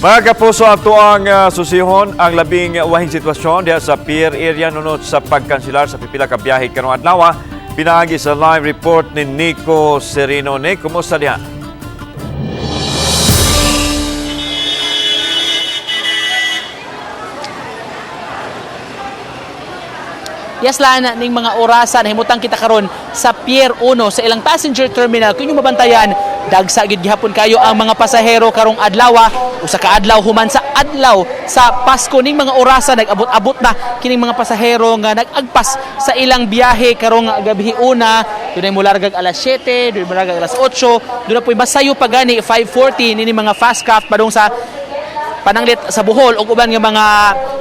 Mga kapuso, ato ang susihon ang labing wahing sitwasyon diha sa pier area nunot sa pagkanselar sa pipila ka biyahe karong adlaw. Pinaagi sa live report ni Nico Serino. Nick, kumusta diha? Yes, Lan, ning mga orasan himutang kita karon sa Pier 1 sa ilang passenger terminal. Kung inyong mabantayan, dagsa gyud gihapon kayo ang mga pasahero karong adlaw, usa ka adlaw human sa adlaw sa Pasko. Ning mga orasan nag-abot-abot na kining mga pasahero nga nag-agpas sa ilang biyahe karong gabi una. Dunay mulargag alas 7, dunay mulargag alas 8, dunay po'y masayo pa gani 5:40 nini mga fast craft padung sa pananglit sa Bohol ug uban nga mga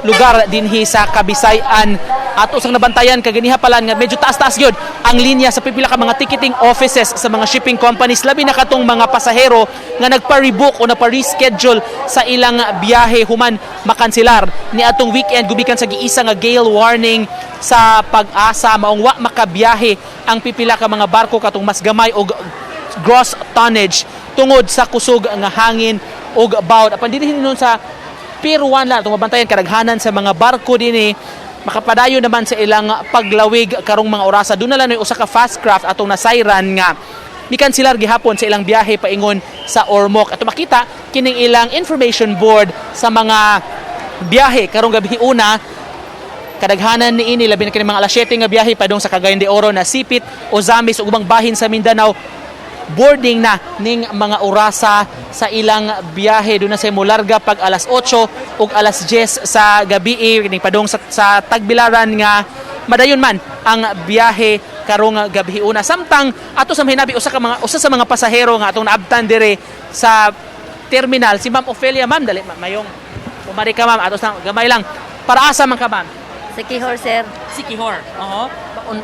lugar dinhi sa Kabisay-an. Ato sang nabantayan kaganiha pala nga medyo taas-taas gyud ang linya sa pipila ka mga ticketing offices sa mga shipping companies, labi na katong mga pasahero nga nagpa-rebook o nagpa-reschedule sa ilang biyahe human makanselar ni atong weekend gumikan sa giisa nga gale warning sa Pag-asa. Maong wa makabiyahe ang pipila ka mga barko katong mas gamay og gross tonnage tungod sa kusog nga hangin og bawd. Apan dinhi nun sa Pier 1 lang itong mabantayan kadaghanan sa mga barko dinhi makapadayon naman sa ilang paglawig karong mga orasa. Doon na lang usa ka fast craft atong nasayran nga mikanselar gihapon sa ilang biyahe paingon sa Ormoc. Ato makita kining ilang information board sa mga biyahe karong gabi una. Kadaghanan ni ini labi na kini mga alas 7 nga biyahe padung sa Cagayan de Oro na Sipit, Ozamis ug ubang bahin sa Mindanao, boarding na ning mga orasa sa ilang biyahe. Doon na sa mularga pag alas 8 ug alas 10 sa gabi ning padung sa Tagbilaran nga madayon man ang biyahe karong gabi una. Samtang ato sa mahinabi usa sa mga pasahero nga atong naabtan dire sa terminal, si Ma'am Ophelia. Ma'am, dali mayong pumari ka, ma'am, ato sa gamay lang. Para asa man ka, ma'am? Sikihor, sir. Sikihor. Oo.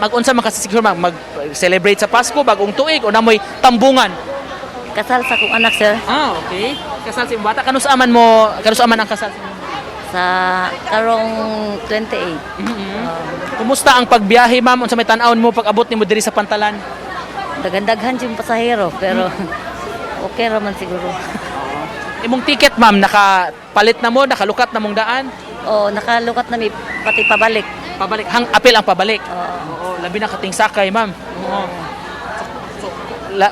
Mag-unsa man ka sa Sikihor, ma'am? Mag-celebrate sa Pasko, bagong tuig o namoy tambungan? Kasal sa akong anak, sir. Ah, okay. Kasal si bata. Kanus aman mo, kanus aman ang kasal? Sa karong 28. Kumusta ang pagbiyahe, ma'am? Unsa may tan-awon mo pag abot nimo diri sa Pantalan? Daghan-daghan yung pasahero, pero okay raman siguro. Imong ticket, ma'am, nakapalit na mo, nakalukat na mong daan? O, nakalukat na mi pati pabalik. Pabalik, hang apil ang pabalik. Oo. Oo, labi na kating sakay, ma'am. Oo. So,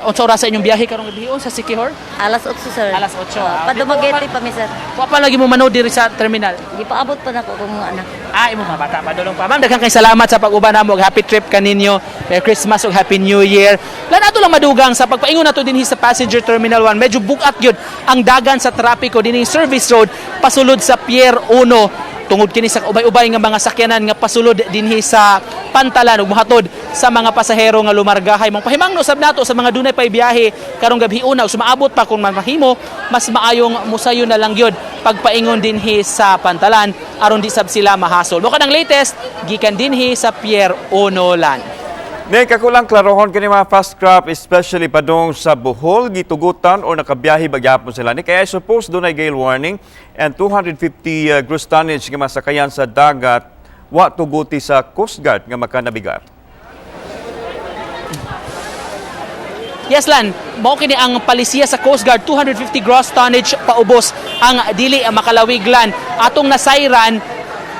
unsa oras sa inyong biyahe karong gabi sa Sikihor? Alas 8, sir. Alas 8, Oo, ah. Padumaguete pa mi, sir. Wa pa lagi mo manood diri sa terminal. Gipaabot pa nako kung mga anak. Ah, imo mga bata padulong pa. Ma'am, daghang kay salamat sa pag-uban namo. Happy trip kaninyo. Merry Christmas ug Happy New Year. Lan ato lang madugang sa pagpaingon nato dinhi sa Passenger Terminal 1. Medyo bugat gyud ang dagan sa trapiko dinhi service road pasulod sa Pier 1 tungod kini sa ubay-ubay nga mga sakyanan nga pasulod dinhi sa Pantalan ug mohatod sa mga pasahero nga lumargahay. Mong pahimangno sab nato sa mga dunay pay biyahe karong gabi una ug sumaabot pa kung mahimo, mas maayong musayo na lang gyud pagpaingon dinhi sa Pantalan aron di sab sila mahasol. Mo kanang latest gikan dinhi sa Pier 1 lan. Nick, ako lang klarohon kini mga fast craft, especially padung sa Bohol, gitugutan o nakabiyahe ba gyapon sila. Ni kaya I suppose dunay gale warning and 250 gross tonnage nga masakayan sa dagat wa tuguti sa Coast Guard nga makanabigar. Yes, Lan, mao kini ang palisiya sa Coast Guard, 250 gross tonnage paubos ang dili makalawig, Lan. Atong nasayran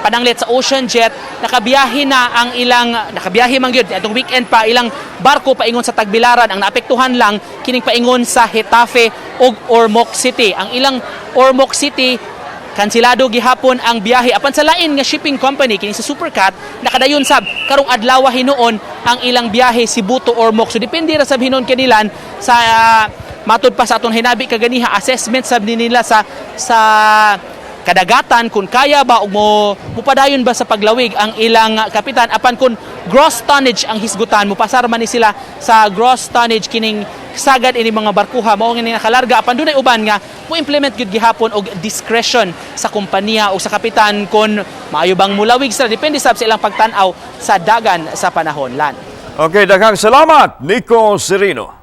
pananglit sa Ocean Jet, nakabiyahe na ang ilang, nakabiyahe man gyud atong weekend pa ilang barko paingon sa Tagbilaran. Ang naapektuhan lang kining paingon sa Getafe ug Ormoc City. Ang ilang Ormoc City kansilado gihapon ang biyahe. Apan sa lain nga shipping company kini sa Supercat, nakadayon sab karong adlaw hinuon ang ilang biyahe Cebu to Ormoc. So depende ra sab hinuon kanilan sa matud pa sa atong hinabi kaganiha, assessment sab ni nila sa kadagatan kung kaya ba og mo mupadayon ba sa paglawig ang ilang kapitan. Apan kung gross tonnage ang hisgutan, mupasar man ni sila sa gross tonnage kining sagad ini mga barkuha, mao nga nakalarga. Apan dunay uban nga mo implement gyud gihapon og discretion sa kompanya o sa kapitan kon maayo bang mulawig sila, depende sab sa ilang pagtan-aw sa dagan sa panahon, Lan. Okay, daghang salamat, Nico Serino.